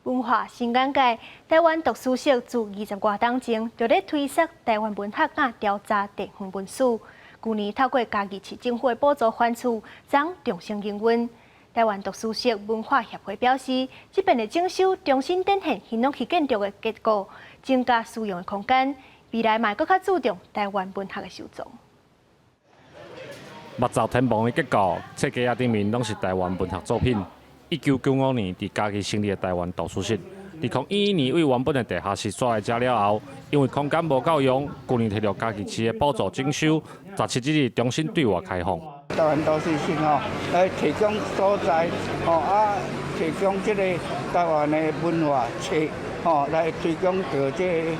文化新眼界，台灣圖書室自20外冬前就咧推捒台灣文學佮調查地方文史。舊年透過嘉義市政府的補助翻厝，將重新營運。台灣圖書室文化協會表示，這遍的整修重新展現興隆區建築的結構，增加使用的空間。未來嘛會閣較注重台灣文學的收藏。木造天棚的結構，冊架仔頂面攏是台灣文學作品。1995年，佇嘉義成立的台灣圖書室，2011年對原本的地下室徙來遮了後，因為空間無夠用，舊年提著嘉義市的補助整修，17日重新對外開放。台灣圖書室吼，來提供所在吼啊，提供這個台灣的文化冊吼，來推廣著這個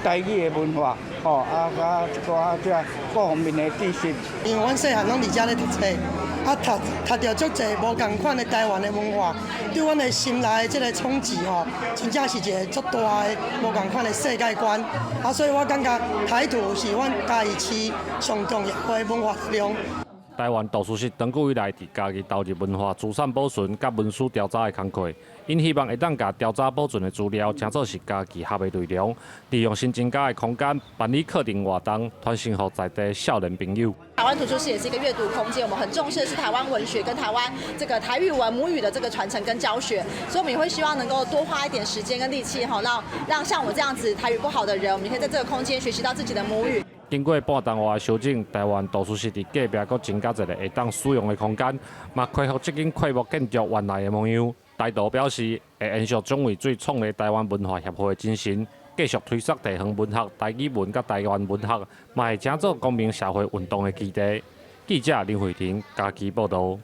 台語的文化吼啊，佮一寡這各方面的知識。因為阮細漢攏佇遮咧讀冊，啊讀讀著足濟無仝款的台灣的文化，對阮的心內的這個衝擊吼，真正是一個足大的無仝款的世界觀。啊，所以我感覺台圖是阮嘉義市上重要的文化力量。台灣圖書室長久以來佇嘉義投入文化資產保存佮文史調查的工課，𪜶希望會當共調查保存的資料，稱做是嘉義學的內容，利用新增加的空間辦理課程活動，傳承予在地少年朋友。台灣圖書室也是一個閱讀空間，我們很重視的是台灣文學跟台灣這個台語文母語的這個傳承跟教學，所以我們也會希望能夠多花一點時間跟力氣，哈，讓像我這樣子台語不好的人，我們可以在這個空間學習到自己的母語。經過半冬外的修整，台灣圖書室佇隔壁閣增加一個會當使用的空間，嘛恢復這間檜木建築原來的模樣。台圖表示會延續蔣渭水創立台灣文化協會的精神，繼續推捒地方文學、台語文佮台灣文學，嘛會成做公民社會運動的基地。記者林慧婷嘉義報導。